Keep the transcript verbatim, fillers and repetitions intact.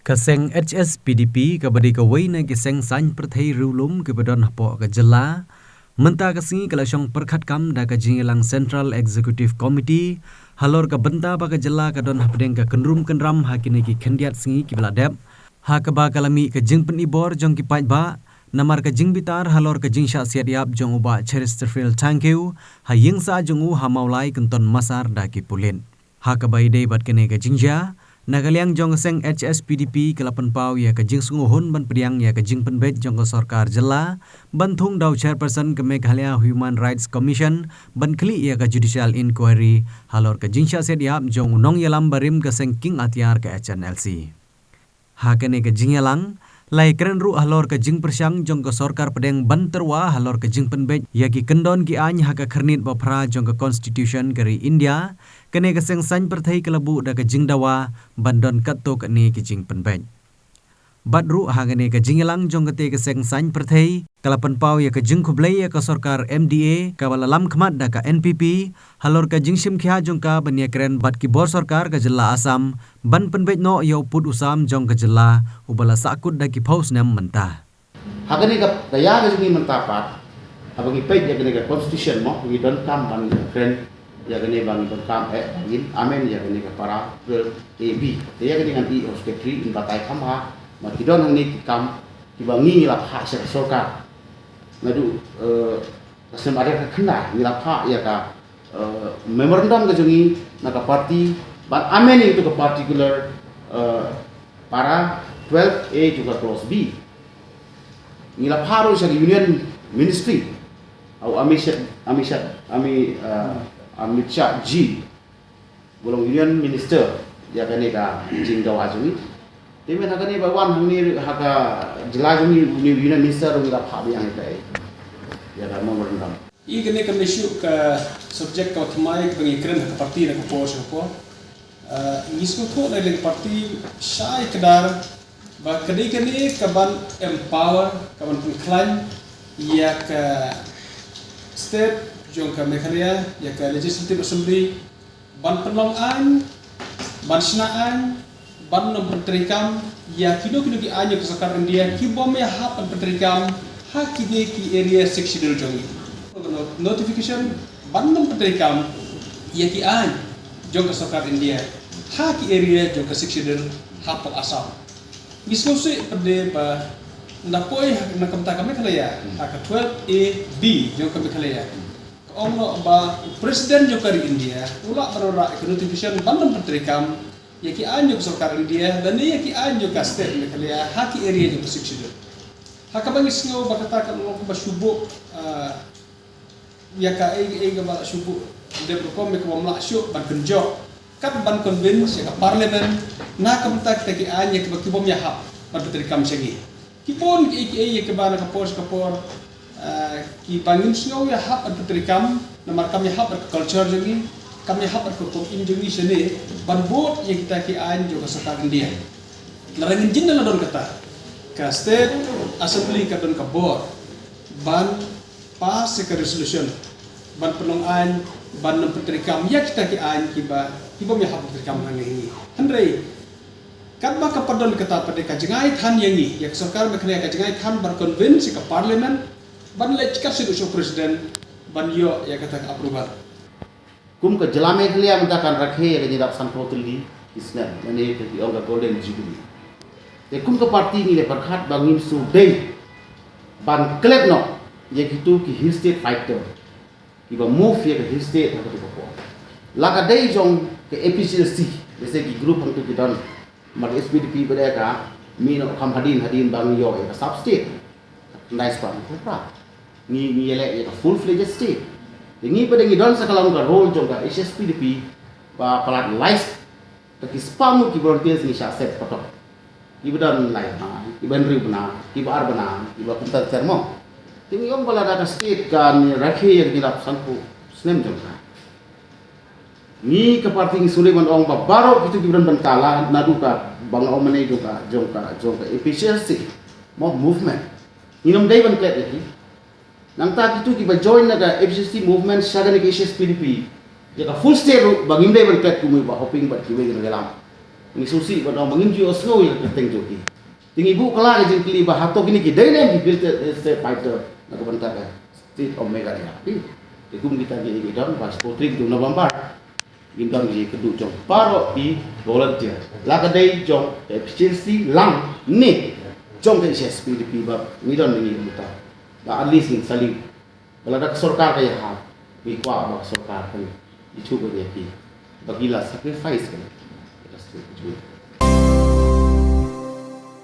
Ka seng H S P D P kaba dei kawei na ki seng saiñ pyrthei riewlum kiba don hapoh ka jylla, mynta ka sngi ka la shong pyrkhat kam da ka jingïalang Central Executive Committee halor ka bynta ba ka jylla ka don hapdeng ka kynrum kynram ha kine ki khyndiat sngi kiba la dep, ha kaba ka la mih ka jingpynibor jong ki paidbah namar ka jingbitar halor ka jingshah siat ïap jong u Bah Chesterfield Thangkhiew ha ïing sah jong u ha Mawlai Kynton Massar da ki pulit. Ha kaba ïadei bad kane ka jingjia, na ka liang jong ka seng H S P D P ka la pynpaw ïa ka jingsngewhun ban pdiang ïa ka jingpynbeit jong ka sorkar jylla ban thung da u chairperson ka Meghalaya Human Rights Commission ban khlieh ïa ka judicial inquiry halor ka jingshah siat ïap jong u nongïalam barim ka seng kieng atiar ka H N L C. Ha kane ka jingïalang, la ïakren ruh halor ka jingpyrshang jong ka sorkar pdeng ban tyrwa halor ka jingpynbeit ïa ki kyndon ki aiñ ha ka khyrnit ba phra jong ka Constitution ka ri India. Kane ka seng saiñ pyrthei ka la buh da ka jingdawa ban don katto katne ki jingpynbeit. Bad ruh ha kane ka jingïalang jong kata ka seng saiñ pyrthei, ka la pynpaw ïa ka jingkhublei ïa ka sorkar M D A kaba la lam khmat da ka N P P halor ka jingshim khia jong ka ban ïakren bad ki bor sorkar ka jylla Assam ban pynbeit noh ïa u pud u sam jong ka jylla uba la sahkut da ki phew snem mynta. Ha kane ka, ka ïa ka jong ngi mynta pat, haba ngi peit ïa kane ka constitution mo, ngi donkam ban ïakren ïa kane ba ngi donkam eh ba ngin amend ïa kane ka para twelve A B. Te ïa kane ngan ïoh secretary in batai kham ha, ma ki don hangne ki kam kiba ngi la phah sha ka sorkar. Naduh, eh, ka snem ar hajar khyndai ngi la phah ïa ka, eh, memorandum ka jong ngi na ka party ban amend ïa ka particular, eh, para twelve A jong ka clause B. Ngi la phah ruh sha ka Union Ministry. Au Amit Shah, Amit Shah, Ami, eh, Amit Shah ji. Ba long Union Minister ïa kane ka jingdawa jong ngi. Te mynta kane ba wan hangne ha ka jylla jong ngi, Union Minister ruh ngi la phah biang ïa ka, ïa ka memorandum. I kane ka mih shuh ka subject kaba thymmai kaba ngi kren ha ka party na ka por sha ka por. Ah, ngi sngewthuh na ka party shai kdar ba ka dei kane kaban empower, kaban pynkhlaiñ ïa ka state jong ka Meghalaya, ïa ka Legislative Assembly, ban pynlong aiñ, ban shna aiñ, ban nym pyntreikam ïa kino kino ki aiñ jong ka sorkar India ki bym ïahap ban pyntreikam ha kine ki area Sixth Schedule jong ngi. Notification ban nym pyntreikam ïa ki aiñ jong ka sorkar India ha ki area jong ka Sixth Schedule hapoh Assam. Ngi sngewsih pat de ba na poi na ka bynta ka Meghalaya ha ka twelve A B jong ka Meghalaya. Ka ong noh ba u President jong ka ri India u lah ban wanrah ïa ka notification ban nym pyntreikam ïa ki aiñ jong ka sorkar India lane ïa ki aiñ jong ka state Meghalaya ha ki area jong ka Sixth Schedule. Ha kaba ngi sngew ba kata ka long kaba shu buh, ah, ïa kaei kaei kaba la shu buh dep rukom ïa kaba ym lah shuh ban kynjoh. Kat ban convince ïa ka parliament na ka bynta kita ki aiñ ïa kiba ki bym ïahap ban pyntreikam sha ngi. Ki bun kiei kiei ïa kiba na ka por sha ka por, ah, kiba ngim sngew ïahap ban pyntreikam namar kam ïahap bad ka culture jong ngi, kam ïahap bad ka rukom im jong ngi shane ban bud ïa kita ki aiñ jong ka sorkar India. Lada ngin jin da la don kata, ka state assembly ka don ka bor ban pass ïa ka resolution ban pynlong aiñ ban nym pyntreikam ïa kita ki aiñ kiba, ki bym ïahap ban pyntreikam hangne ha ngi. Hynrei katba ka pat don kata pat de ka jngai than ïa ngi, ïa ka sorkar Meghalaya ka jngai than ban convince ïa ka parliament ban leit kat sha u president ban ïoh ïa kata ka approval. Kum ka jylla Meghalaya mynta kan rakhe ïa ka jingdap sanphew tylli ki snem, lane ka ki ong ka Golden Jubilee. Te kum ka party ngi la pyrkhat ba ngin shu dei ban klet noh ïa kitu ki hill state fighter kiba move ïa ka hill state ha katu ka por. La ka dei jong ka A P H L C, jaiñ ki group hangtu ki don, namar ka S P D P pat de ka mih noh kham hadien hadien ba ngi ïoh ïa ka sub state. Khyndai spah hynñiew phew phra. Ngi, ngi ïaleh ïa ka full fledged state. Te ngi pat de ngi don sa ka long ka role jong ka H S P D P ba palat lai spah. Te ki spah ngut ki volunteers ngi shah set patok. Kiba don lai bnai, kiba hynriew bnai, kiba ar bnai, kiba kumta ter mo. Te ngi ong ba lada ka state kan rakhe ïa ka jingdap sanphew snem jong ka, ngi ka party ngi sngewdei ban ong ba baroh kitu kiba don bynta la naduh kaba nga ong mynne jong ka, jong ka, jong ka A P H L C mo movement. Ngin ym dei ban klet ïa ki. Nangta kitu kiba join na ka A P H L C movement sha kane ka H S P D P, ïa ka full state ruh ba ngim dei ban klet kumne ba hoping bad kiwei ki nongïalam. Ngi sngewsih ban ong ba ngim ju ïohsngew ïa ka kyrteng jong ki. Te ngi buh kylla ka jingkylli ba hato kine ki dei ne em ki Gifted State Fighter na ka bynta ka State of Meghalaya. Te kum kita ki, ki don ba shiphew tarik jong November. Ngin don ki kyrduh jong baroh ki volunteer. La ka dei jong ka efficiency lang ne jong ka H S P D P ba ngi don ngi mynta. Ba at least ngin salute. Ba lada ka sorkar ka ïahap, ngi kwah ba ka sorkar kan ïathuh ban ïa ki ba ki la sacrifice kan.